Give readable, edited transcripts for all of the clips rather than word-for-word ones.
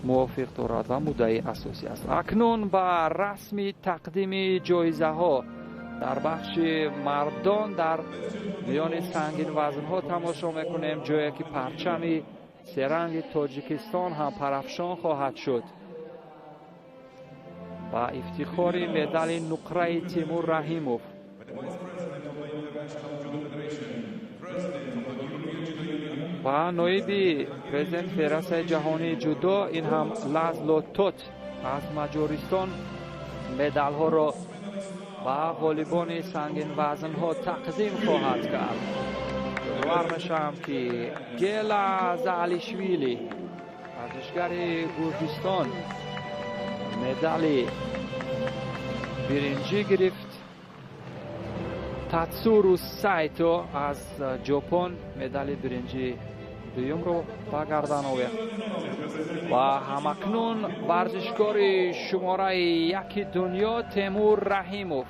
Мувофиқ дорад ва муддаи асосӣ аст. Акнун ба расми тақдими ҷоизаҳо дар бахши мардон дар миёни сангинвазнҳо тамошо мекунем, ҷое ки парчами серанги Тоҷикистон ҳам парафшон хоҳад шуд ба ифтихори медали нуқраи Тимур Раҳимов. Ва ноиби президент Федератсияи ҷаҳонии ҷудо, ин ҳам Лазло Тот аз Маҷористон, медалҳоро ба ғолибони сангинвазнҳо тақдим хоҳад кард. Ёдовар мешавам, ки Гела Заалишвили, варзишгари Гурҷистон, медали биринҷӣ гирифт. Татсуру Сайто аз Ҷопон медали биринҷи дуюмро ба гардан овехт. Ва ҳамакнун варзишгори шумораи яки дунё Темур Раҳимов,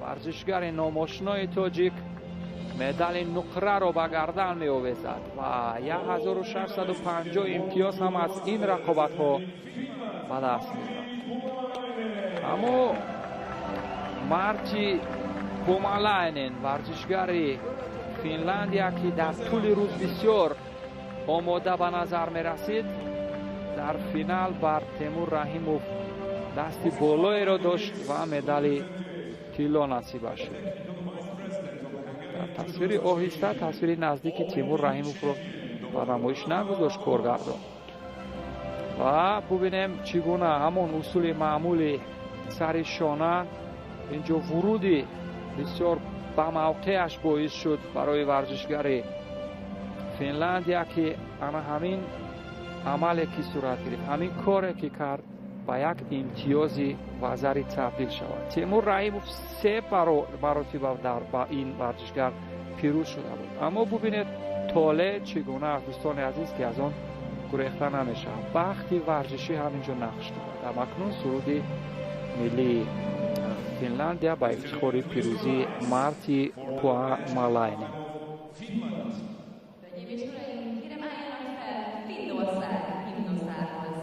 варзишгари номошинои тоҷик, медали нуқраро ба гардан меовезад ва 1650 имтиёз ҳам аз ин рақобатҳо ба даст меорад. Аммо Марти Пумалайнен, варзишгари Финландия, ки дар тӯли рӯз бисёр омода ба назар мерасид, дар финал бар Темур Раҳимов дасти болоеро дошт ва медали тилло насибаш шуд. Дар тасвири оҳиста тасвири наздики Тимур Раҳимовро ба намоиш нагузошт коргардон. Ва бубинем, чӣ гуна ҳамон усули маъмули сари шона инҷо вуруди бисёр ба мавқеаш боис шуд барои варзишгари Финландия, ки ана ҳамин амале ки сурат гирифт, ҳамин коре ки кард, ба як имтиёзи вазари табдил шавад. Темур Раҳимов се маротиба дар ба ин варзишгар пирӯз шуда буд. Аммо бубинед, толеъ чӣ гуна аст, дӯстони азиз, ки аз он гурехта намешавад. Бахти варзишӣ ҳаминҷо нақш дорад. Ҳамакнун суруди миллии Финландия ба ифтихори пирӯзии Марти Пуамалайнен. Hölgyeim és uraim, kérem, álljanak fel Finnország himnuszához.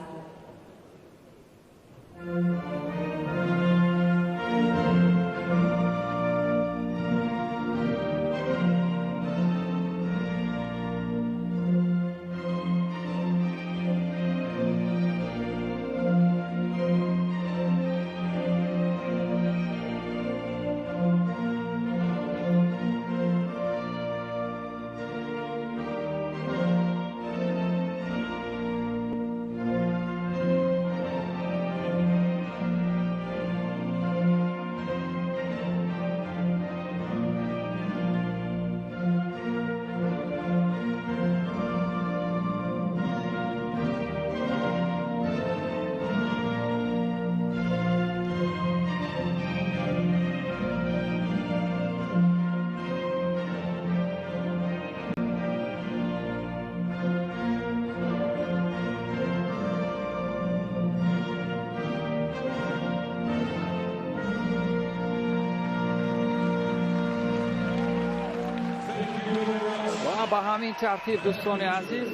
Ва ба ҳамин тартиб, дӯстони азиз,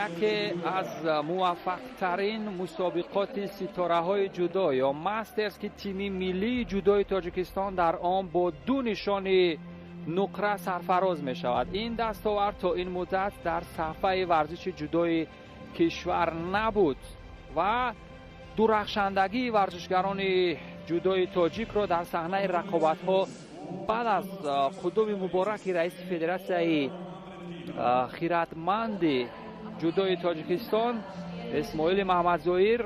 яке аз муваффақтарин мусобиқоти ситораҳои ҷудо ё мастерс, ки тими миллии ҷудои Тоҷикистон дар он бо ду нишони нуқра сарфароз мешавад. Ин дастовард то ин муддат дар саҳфаи варзиши ҷудои кишвар набуд ва дурахшандагии варзишгарони ҷудои тоҷикро дар саҳнаи рақобатҳо баъд аз қудуми мубораки раиси федератсияи хиратманди ҷудои Тоҷикистон Исмоили Маҳмадзоир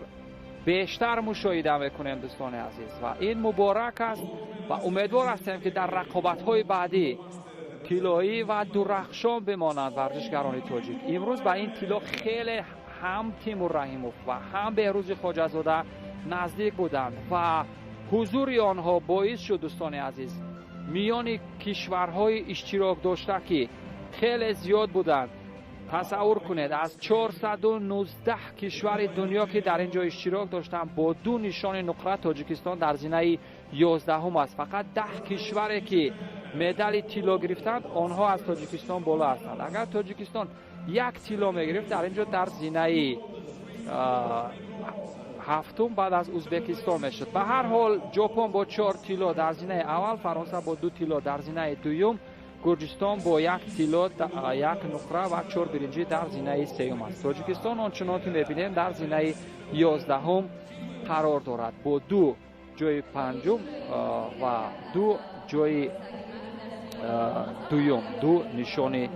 бештар мушоҳида мекунем, дӯстони азиз. Ва ин муборак аст ва умедвор ҳастем, ки дар рақобатҳои баъдӣ тиллоӣ ва дурахшон бимонанд варзишгарони тоҷик. Имрӯз ба ин тилло хеле ҳам Тимур Раҳимов ва ҳам Беҳрӯзи Хоҷазода наздик буданд ва ҳузури онҳо боис шуд, дӯстони азиз, миёни кишварҳои иштирок дошта, ки хеле зиёд буданд, тасаввур кунед, аз 419 кишвари дунё, ки дар ин ҷо иштирок доштанд, бо ду нишони нуқра Тоҷикистон дар зинаи 11-ум аст. Фақат 10 кишваре ки медали тилло гирифтанд, онҳо аз Тоҷикистон боло ҳастанд. Агар Тоҷикистон як тилло мегирифт, дар ин ҷо дар зинаи Ҳафтум баъд аз Ӯзбекистон мешуд. Ба ҳар ҳол, Ҷопон бо чор тилло дар зинаи аввал, Фаронса бо ду тилло дар зинаи дуюм, Гурҷистон бо як тилло, як нуқра ва чор биринҷӣ дар зинаи сеюм аст. Тоҷикистон, ончунон ки мебинем, дар зинаи 11-ум қарор дорад бо ду ҷои панҷум ва ду ҷои дуюм, ду нишони.